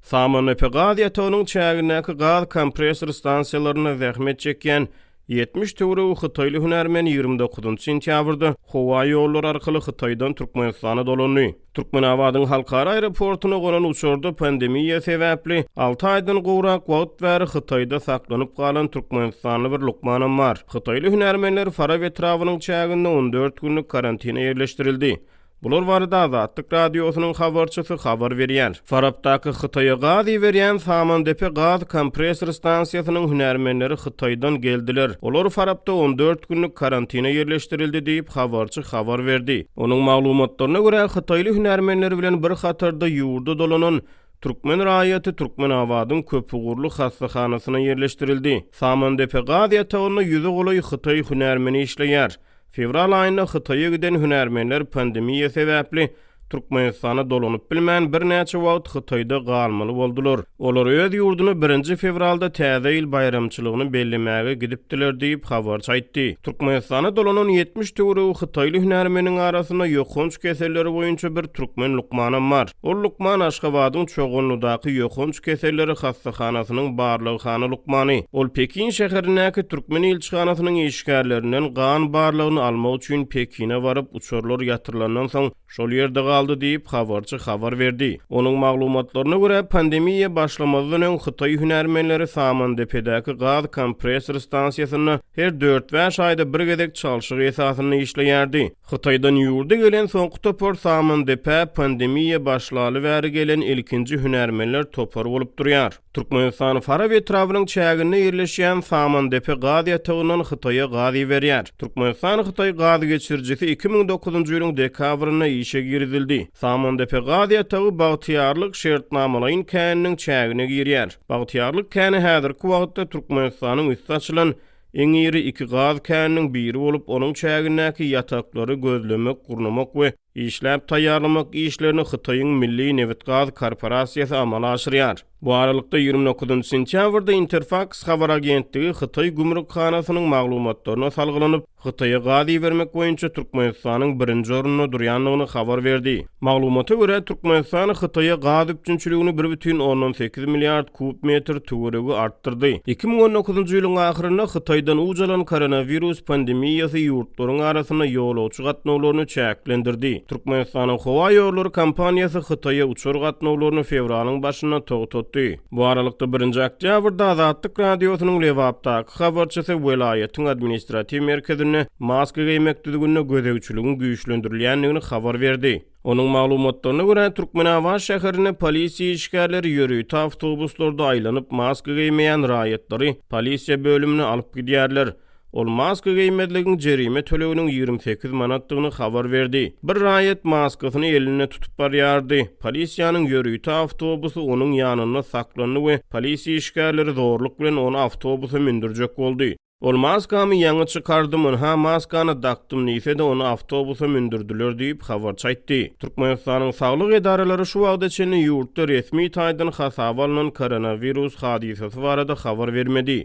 Samandepe gaz ýatagynyň çägindäki gaz kompressor stansiýalarynda zähmet çekýän 70 töweregi hytaýly hünärmen 29 sentýabrda howa ýollary arkaly Hytaýdan Türkmenistana dolandy. Türkmenabadyň halkara aeroportuna gonan uçarda pandemiýa sebäpli alty aýdan gowrak wagt bäri Hytaýda saklanyp galan türkmenistanly bir lukmanam bar. Hytaýly hünärmenler Farap etrabynyň çäginde 14 günlük karantine ýerleşdirildi. Bular barada Azatlyk Radiosynyň habarçysy habar berýär. Farapdaky Hytaýa gaz iberýän Samandepe gaz kompressor stansiýasynyň hünärmenleri Hytaýdan geldiler. Olar Farapda 14 günlük karantine ýerleşdirildi diýip, habarçy habar berdi. Onuň maglumatlaryna görä, hytaýly hünärmenler bilen bir hatarda ýurda dolanan türkmen raýaty Türkmenabadyň köpugurly hassahanasyna ýerleşdirildi. Samandepe gaz ýatagynda ýüze golaý hytaý hünärmeni işleýär. Fewral aýynda Hytaýa giden hünärmenler pandemiýa sebäpli Türkmenistana dolanyp bilmän, birnäçe wagt Hytaýda galmaly boldular. Olar öz ýurduna birinji fewralda Täze ýyl baýramçylygyny bellemäge gidipdiler diýip, habarçy aýtdy. Türkmenistana dolanan 70 töweregi hytaýly hünärmeniň arasynda ýokanç keselleri boýunça bir türkmen lukmanam bar. Ol lukman Aşgabadyň Çoganlydaky ýokanç keselleri hassahanasynyň barlaghana lukmany. Ol Pekin şäherindäki türkmen ilçihanasynyň işgärlerinden gan barlagyny almak üçin Pekine baryp, uçarlar ýatyrylandan soň, şol ýerde galdy diýip, habarçy habar berdi. Onuň maglumatlaryna görä, pandemiýa başlamazdan öň hytaý hünärmenleri Samandepedäki gaz kompressor stansiýasynda her dört-bäş aýda bir gezek çalşyk esasynda işleýärdi. Hytaýdan ýurda gelen soňky topar Samandepä pandemiýa başlaly bäri gelen ilkinji hünärmenler topary bolup durýar. Türkmenistan Farap etrabynyň çäginde ýerleşýän Samandepe gaz ýatagyndan Hytaýa gaz iberýär. Türkmenistan-Hytaý gaz geçirijisi 2009-njy ýylyň dekabrynda işe girizildi. Samandepe gaz ýatagy Bagtyýarlyk şertnamalaýyn käniniň çägine girýär. Bagtyýarlyk käni häzirki wagtda Türkmenistanyň üsti açylan Iň iri iki gaz käniniň biri bolup, onuň çägindäki ýataklary gözlemek, gurnamak we işläp taýýarlamak işlerini Hytaýyň Milli nebitgaz korporasiýasy amala aşyrýar. Bu aralykda, 29 sentýabrda Interfaks habar agentligi Hytaý gümrükhanasynyň maglumatlaryna salgylanyp, Hytaýa gaz ibermek boýunça Türkmenistanyň birinji orunda durýandygyny habar berdi. Maglumata görä, Türkmenistan Hytaýa gaz üpjünçiligini 1,8 milliard kub metr töweregi artdyrdy. 2019-njy ýylyň ahyrynda Hytaýdan uç alan koronawirus pandemiýasy ýurtlaryň arasynda ýolagçy gatnawlaryny çäklendirdi. Türkmenistanyň howa ýollary kompaniýasy Hytaýa uçar gatnawlaryny fewralyň başynda togtatdy. Bu aralykda, birinji oktýabrda Azatlyk Radiosynyň Lebapdaky habarçysy welaýatyň administratiw merkezinde maska geýmek düzgünine gözegçiligiň güýçlendirilýändigini habar berdi. Onuň maglumatlaryna görä, Türkmenabat şäherinde polisiýa işgärleri ýörite awtobuslarda aýlanyp, maska geýmeýän raýatlary polisiýa bölümine alyp gidýärler. Ol maska geýmezligiň jerime töleginiň 28 manatdygyny habar berdi. Bir raýat maskasyny elinde tutup barýardy. Polisiýanyň ýörite awtobusy onuň ýanynda saklandy we polisiýa işgärleri zorluk bilen ony awtobusa mündürjek boldy. Ol maskamy ýaňy çykardym, ynha maskany dakdym diýse-de ony awtobusa mündürdiler diýip, habarçy aýtdy. Türkmenistanyň saglyk edaralary şu wagta çenli ýurtda resmi taýdan hasaba alnan koronawirus hadysasy barada habar bermedi.